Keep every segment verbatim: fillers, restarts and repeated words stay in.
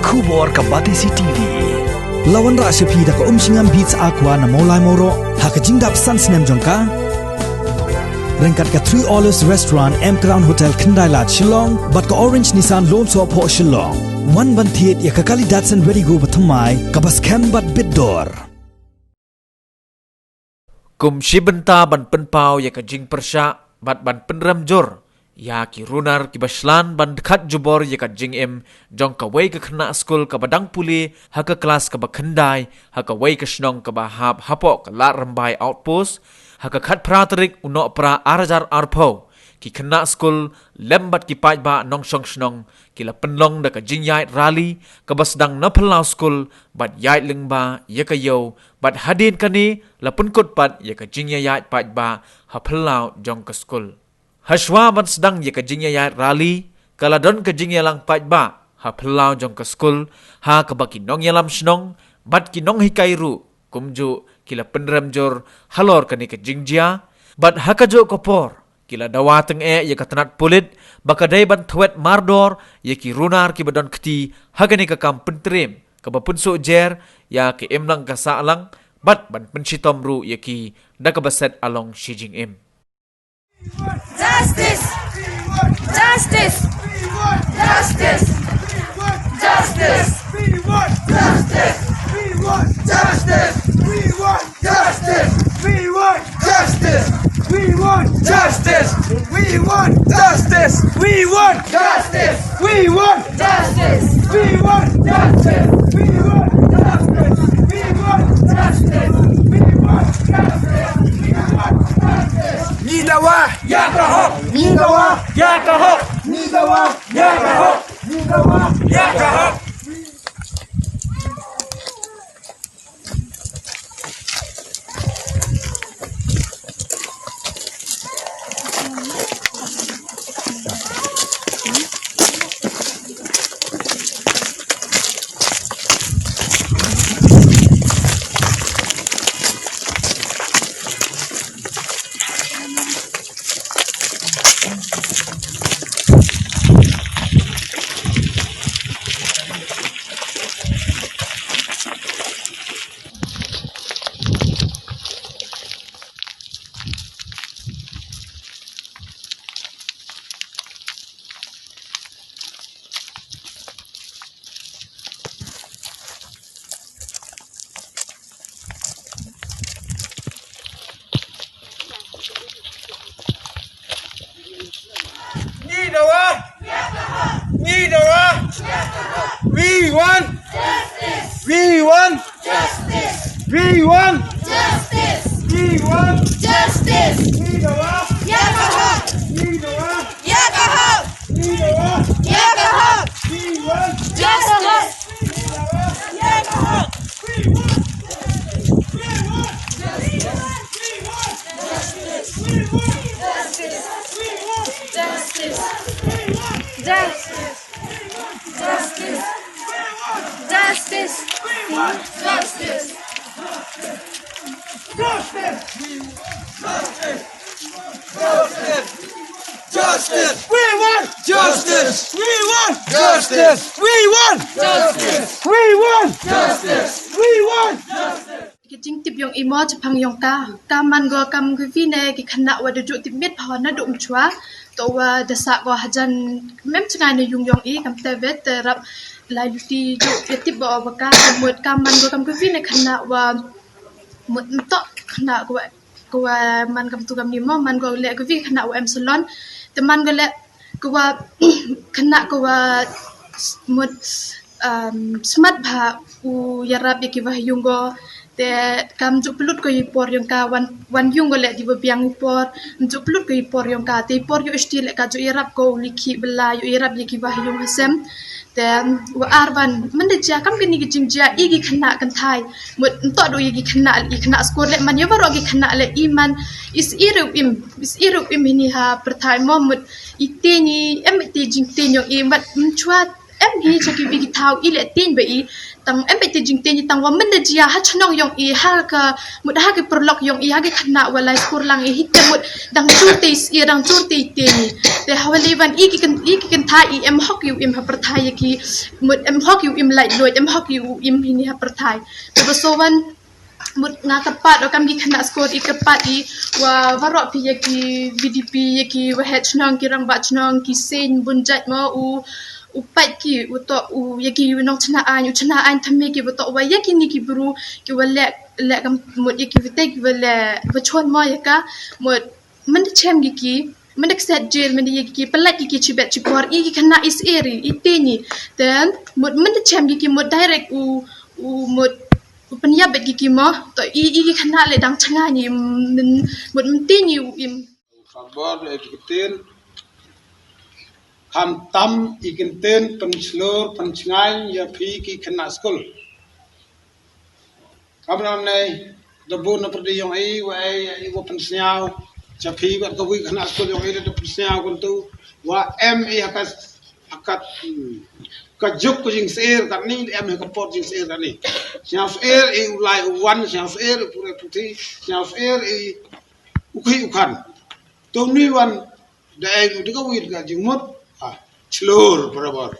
Khubor ka Batesi T V. La wanrah sha phi da ka Umshngam Beats Aqua na Mawlai Mawroh ha ka jingdap san snem jong ka. Ryngkat ka Three Olives Restaurant, M Crown Hotel, Khyndailad, Shillong, bad ka Orange Nissan Lumsohphoh, Shillong. Wan ban thied ïa ka kali Datsun Redi-GO bathymmai kaba skhem bad bit dor. Kum shi bynta ban pynpaw ïa ka jingpyrshah bad ban pynrem jur ïa ki runar kiba shlan ban dkhat jubor ïa ka jingim jong kawei ka khynnah skul kaba dang pule ha ka klas kaba khyndai ha kawei ka shnong kaba hap hapoh ka Ladrymbai Outpost, ha ka khatphra tarik u Nohprah ar hajar arphew, ki khynnah skul lem bad ki paidbah nongshong shnong ki la pynlong da ka jingïaid rali kaba sdang na phyllaw skul bad ïaid lyngba ïa ka ïew, bad hadien kane la pynkut pat ïa ka jingïaïaid paidbah ha phyllaw jong ka skul. Hashwa ban sdang ïa ka jingïaïaid rali, ka la don ka jingïalang paidbah ha phyllaw jong ka skul, ha kaba ki nongïalam shnong bad ki nonghikai ruh kumjuh ki la pynrem jur halor kane ka jingjia, bad ha kajuh ka por ki la dawa tyngeh ïa ka tnat pulit ba ka dei ban thwet mardor ïa ki runar kiba don kti ha kane ka kam pyntriem kaba pynsuh jer ïa ka imlang ka sahlang, bad ban pynshitom ruh ïa ki da kaba set halor shi jingim. Justice! Justice! Justice! Justice! We want justice! We want justice! We want justice! We want justice! We want justice! We want justice! We want justice! We want justice! We want justice! We want justice! We want justice! We want justice! We want justice! Ngi dawa ïa ka hok! Ngi dawa ïa ka hok! Ngi dawa ïa ka hok! Ngi dawa ïa ka hok! Ngi dawa! Ngi dawa! We want! We want! We want! We want! Ngi dawa! Ngi dawa! Ngi dawa! We want! Justice! Justice! Justice! Justice! Justice! Justice! We want justice! We want justice! We want justice! We want justice! We want justice! Ki jingtip jong i mo chaphang jong ka, ka man ko kam ka vi ne ki khynnah wa da ju tip miet pha wa naduh mynchwa. To wa da sah ko hajan mem chyngai na yung jong i, kam te vet te rap lai luti ju ya tip ba o ba ka mut ka man ko kam ka vi ne khynnah wa mut ntok khynnah ko wa ko wa man kam tu kam ni mo, man ko leh ko vi khynnah wa em salon. Te man ko leh ko wa khynnah ko wa s-, mut, um, smat bha u yarap ya ki wa ha yung ko. Te kam ju plut ko i por yong ka wan, wan yung ko leh di wa biang i por. Ju plut ko i por yong ka. Te i por yo isti leh ka ju yarap ko u likhi bela yo yarap ya ki wa ha yung ha sem. Te wa ar wan man da jia kam kini ki jingjia i ki khynnah kynthai. Mut ntok do i ki khynnah, i khynnah skul leh man ya waroh ki khynnah leh i man is i rew im, is i rew im hini ha pyrthai mo mut i te ni em i te jing te nyong i mat mchwa em hi cha ki wi ki thaw i leh tien ba i tang em ba te jingtien i tang wa mynda jia ha chnong yong i ha ka mut ha ki pyrlok yong i ha ki khynnah wa lai skur lang i hi te mut dang jur te i dang jur te i tien i te ha wa le wan i ki kyn i ki kynthai i em hok i u im ha pyrthai ya ki mut em hok i u im lai luid em hok i u im hi ni ha pyrthai te ba so wan mut nga kyrpad o kam ki khynnah skur i kyrpad i wa waroh phi ya ki V D P ya ki wa het chnong ki rangbah chnong ki seng bun jait mo u u pait ki u to u ya ki u nong chna ain u chna ain thamme ki wa to wa ya ki ni ki bru ki wa leh leh kam mut ya ki vite ki wa leh wa chon mo ya ka mut mynda chem ki ki mynda kset jil mynda ya ki ki pelat ki ki chibet chipor i ki khynnah i seri i teni then mut mynda chem ki ki mut direct u u mut u pynyap bet ki ki mo to i i ki khynnah le dang changa ni mut mteni u im. Sabor le ki ten kham tam i ki ten pynchlur pynchngai ya phi ki khynnah skul. Kamram nei da bun na pyrdi yong i wa ei i wa pynsniaw cha phi wat ka wi khynnah skul yong i da pynsniaw kuntu wa em i hakat hakat ka juk ku jing ser kat ni em i ka pot jing ser kat ni sniaw ser i u lai u wan sniaw ser i pure puthi sniaw ser i u khi u khan tu ni wan da ei u ka wi ka jing mut ah chlur barabar.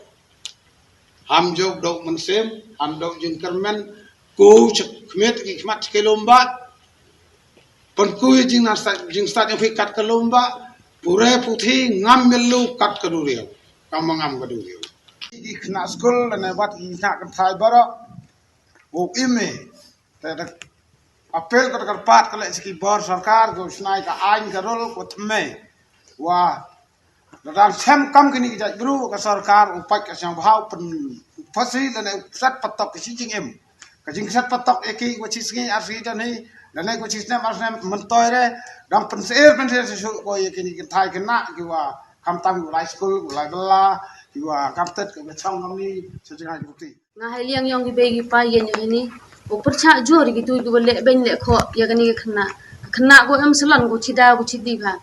Ham jok dok mynsiem, ham dok jingkyrmen, ku chak khmet ki khmat ke lomba. Pon ku jing na sa jing sa jing fikat ke lomba, pure puthi ngam melu kat ke duriau, kam ngam ke duriau. Ki khna skul ne wat ki khna kan thai bara. Wo ime. Te da apel ka kyrpad ka leh siki bor sorkar ko snai ka ain ka rol ko tme. Wa da dang sem kam kini ki jait bru ka sorkar u pait ka siang bhau pen u phasi lane u sat patok ki si jingim. Ka jing sat patok e ki ko chi sngi ar sngi dan hi lane ko chi snem ar snem mentoi re dang penser penser su ko ye kini ki thai kena ki wa kam tam ki lai school ki lai bela ki wa kam tet ki chong kam ni su jing hai ki bukti. Nga hai liang yong ki bei ki pa yen yong ini. U pyrchah jur ki tu ki ba leh beng leh khoh ya kani ka khynnah. Ka khynnah ko em salon ko chida ko chidi bha.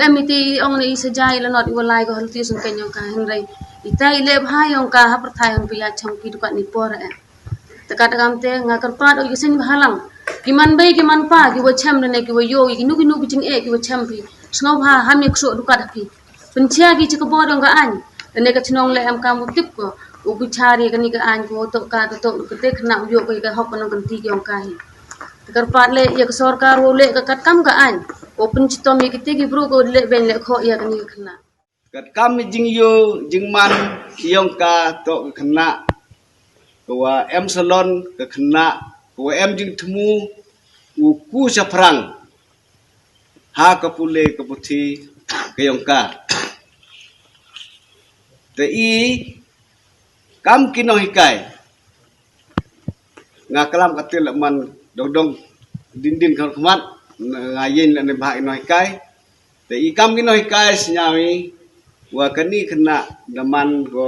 Em iti i ong ne i saja i lanot i walai ko halti sung ken yong ka hynrei. Ita i leh bha yong ka ha pyrthai hang pia chang ki dukat ni por eh. Takat agam te nga kyrpad o i seng bha lang. Ki man bei ki man pa ki wa chem ne ki wa yo ki nu ki nu ki jing eh ki wa chem phi. Sngau bha ham ya ksuk dukat phi. Pynchia ki chi ka bor yong ka aiñ. Kane ka chnong le em ka mutip ko. U bichar ïa kane ka aiñ ko to ka to ka te khynnah u ïoh ko ïa ka hok ka nongkynti yong ka hi. Te kyrpad le ïa ka sorkar u le ka katkam ka aiñ. U pynchitom ïa kite ki bru ko le beng le khoh ïa kane ka khynnah. Katkam jingïoh jingman yong ka to ka khynnah. Ka wa em salon ka khynnah. Ka wa em jingthmu u ku shaphrang. Ha ka pule ka puthi ka yong ka. Te i kam ki nonghikai. Nga klam ka til man dong dong din din khmat nga yin la ne bha i nonghikai. Te i kam ki nonghikai snyawi wa kani khynnah da man ko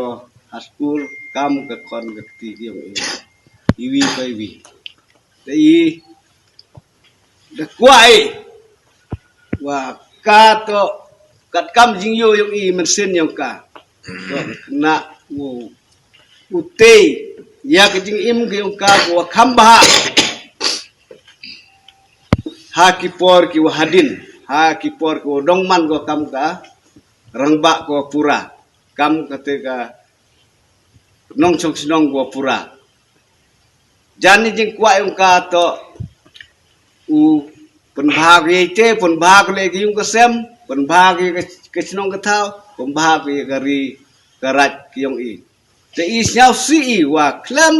ha skul kam ka khon ka kti ki yong i. Iwi pa iwi. Te i da kwah i wa ka to katkam jingïoh yong i mynsiem yong ka. To na u u tei ïa ka jingim ka yong ka ko kham bha. Ha ki por ki wa hadin ha ki por ki wa dong man ko kam ka rangbah ko pura kam ka te ka nongchong chnong ko pura. Jan ni jingkwah yong ka to u pynbha ko ïa te pynbha ko le ki yung ka sem pynbha ko ïa ka chnong ka thaw pynbha ko ïa ka ri ka raj ki yong i. Te i sñiaw si i wa khlem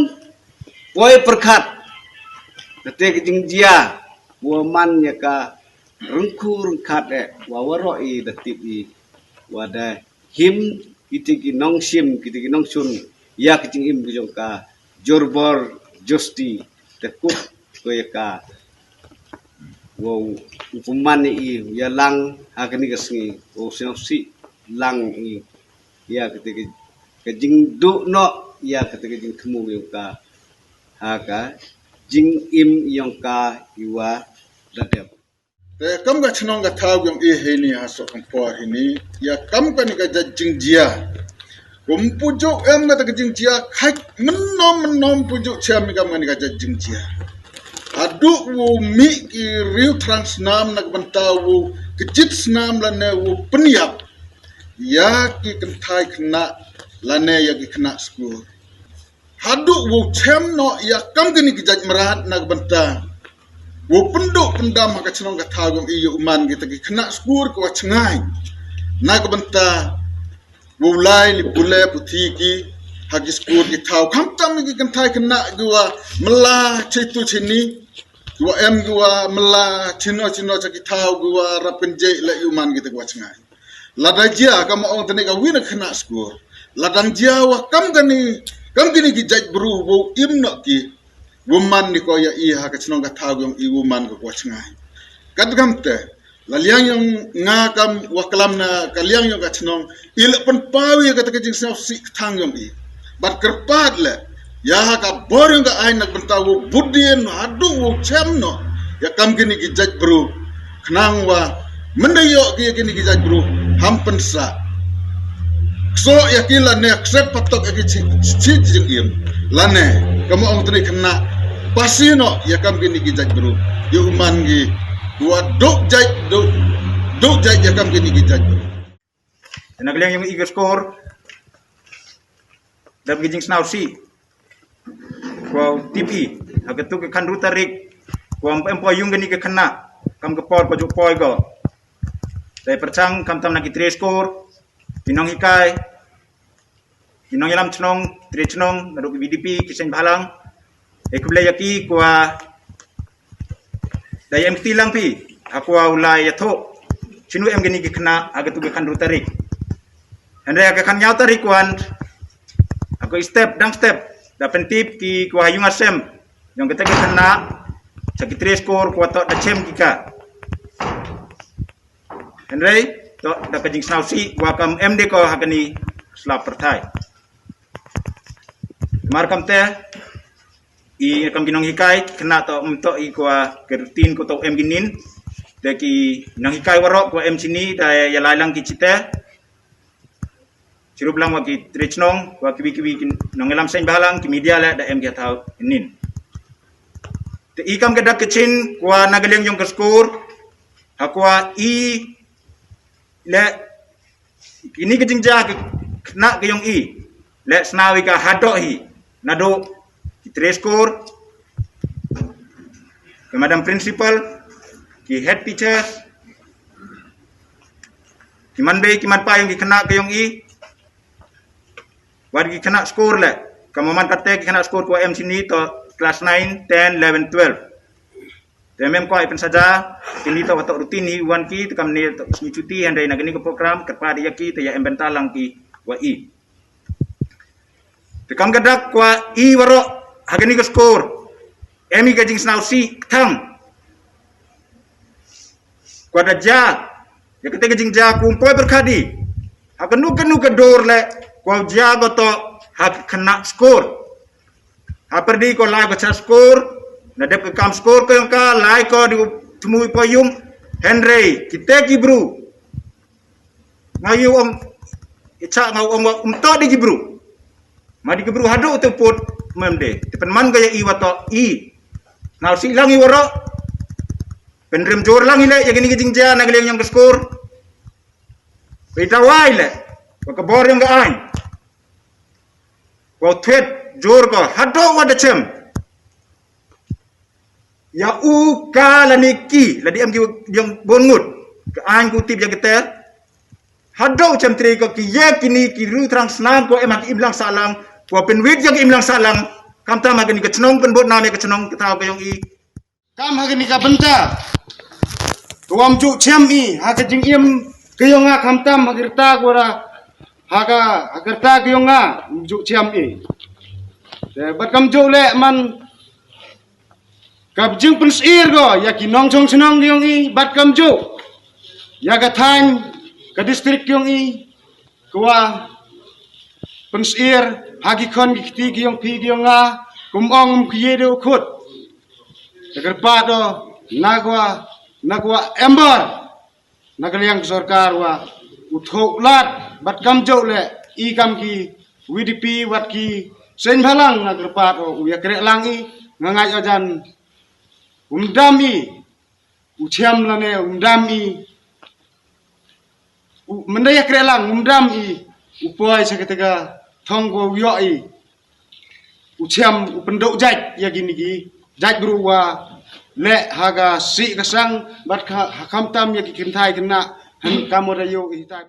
poi pyrkhat kate ka jingjia wa man ïa ka ryngkhu ryngkhat eh wa waroh i da tip i wa da him kiti ki nongshim kiti ki nongshun ïa ki jingim ki jong ka jorbor josti te kup ko ïa ka wow u pynman i ïa lang ha kani ka sngi wow sñiaw si lang i ïa kati ka jingduh noh ïa kati ka jingthmu ïa ka ha ka jingim ïa ka iwa da dep. Te kam ka chnong ka thaw yong i hini ha sok kam por hini ïa kam kani ka jingjia. Kum pujuk em kata ka jingjia, khat mynno mynno pujuk chem ïa kam kane ka jait jingjia. Haduh u mih ki riew thrang snam na ka bynta u kjit snam lane u pynïap ïa ki kynthai khynnah lane ïa ki khynnah skul. Haduh u chem noh ïa kam kine ki jait mrad na ka bynta u pynduh pyndam ha ka chnong ka thaw jong i ïa u man kita ki khynnah skul kiwa chngaiñ na ka bynta u lai li pule puthi ki ha ki skul ki thaw, khamtam ki kynthai khynnah kiwa mylla cheitu cheini, kiwa em kiwa mylla chino chino cha ki thaw kiwa rap kynjei leh ïa u man kita kiwa chngaiñ. Lada jia kam ong tane ka wina khynnah skul, lada jia wa kam kane, kam kine ki jait bru wow im noh ki, u man ni ko ïa i ha ka chnong ka thaw jong i u man ka kiwa chngaiñ. Kat kamte, la liang yong nga kam wa klam na ka liang yong ka chnong, i la pynpaw ïa kata ka jingsngewsih kthang yong i. Bad kyrpad le ïa ha ka bor yong ka aiñ na ka bynta u budien haduh u chem noh ïa kam kine ki jait bru, khnang wa mynda ïoh ki ïa kine ki jait bru, ham pynsah kso ïa ki lane kset patok ïa ki chi chi jingim lane kam ong tane khynnah pasi noh ïa kam kine ki jait bru ïa u man ki wa duk jait duk duk jait ïa kam kine ki jait bru. Na ka liang yong i ka skor dap ki jingsngewsih ko tip i ha katu ka khandru tarik ko em poi yung kane ka khynnah kam ka por ko ju poi ko. Te pyrchang khamtam na ki tre skor, ki nonghikai, ki nongïalam chnong, tre chnong naduh ki VDP, ki seng bhalang. E khublei ïa ki kwa da ïa em kti lang phi ha kwa u lai ïathuh chinu em kine ki khynnah ha katu ka khandru tarik. Hynrei ha ka khanñiaw tarik wan ha ka step dang step da pyntip ki kwa ha yung ha sem yong kata ka khynnah cha ki tre skor kwa toh da chem ki ka. Hynrei toh da ka jingsngewsih wa kam em de ko ha kane slap pyrthai. Mar kamte i kam ki nonghikai khynnah toh um toh i kwa ka routine ko toh em kinin. Te ki nonghikai waroh kwa em chini da ïa lai lang ki chite. Chirup lang wa ki tre chnong wa kiwi kiwi ki nongïalam seng bhalang ki media le da em ki ha thaw kinin. Te i kam ka dak ka chin kwa na ka liang yong ka skor ha kwa i le kini ka jingjia ka khynnah ka yong i le snawi ka hadoh hi naduh ki tre skor, ki madam principal, ki head teachers, ki manbei ki manpa yong ki khynnah ka yong i. Wat ki khynnah skor le kama man kate ki khynnah skor ko em chini to class nine, ten, eleven, twelve. Te mem ko ai pynsaja kini to watok routine hi wan ki te kam ne to sni chuti hynrei na kini ka program kyrpad ïa ki te ïa em bynta lang ki wa i. Te kam ka dak kwa i waroh ha kini ka skor em i ka jingsngewsih kthang. Kwa da jia ïa kata ka jingjia kum poi pyrkhat i ha kanu kanu ka dur le kwa jia ko to ha ka khynnah skor. Ha pyrdi ko lai ko cha skor na dep ka kam skor ko yong ka lai ko di thmu i poi yung. Hynrei kite ki bru nga yu ong i cha nga ong um to di ki bru. Ma di ki bru haduh te put mem de te pynman ka ïa i wa to i. Nga si lang i waroh pynrem jur lang i le ïa kini ki jingjia na ka liang yong ka skor. Ka i tawai le ka bor yong ka aiñ. Wa u thwet jur ko haduh wa da chem. Ïa u ka lane ki la di em ki yong bun ngut ka aiñ ku tip ïa kite. Haduh chem tri ko ki ïa kini ki riew thrang snam ko em ha ki imlang sahlang ko pynwit ïa ki imlang sahlang. Khamtam ha kini ka chnong pynbud nam ïa ka chnong ka thaw ka yong i. Kam ha kini ka bynta ka wam ju chem i ha ka jingim ka yong nga khamtam ha ki rta ko ra ha ka ha ki rta ka yong nga ju chem i. Te bad kam ju le man ka jingpynsir ko ïa ki nongchong chnong yong i bad kam ju ïa ka thaiñ ka district yong i. Kwa pynsir ha ki khon ki kti ki yong phi ki yong nga kum ong um kye de u khut. Te kyrpad o na kwa na kwa ember na ka liang sorkar wa u thok lad bad kam ju le i kam ki VDP wat ki seng bhalang na kyrpad o u ïa kreh lang i, nga ngeit o jan um dam i u chem lane um dam i u mendai ïa kreh lang um dam i u poi sa kata ka thong ko u ïoh i u chem u pynduk jait ïa kini ki jait bru wa leh ha ka si ka sang bad ka ha khamtam ïa ki kynthai kynthai han kamo da ïoh i tai.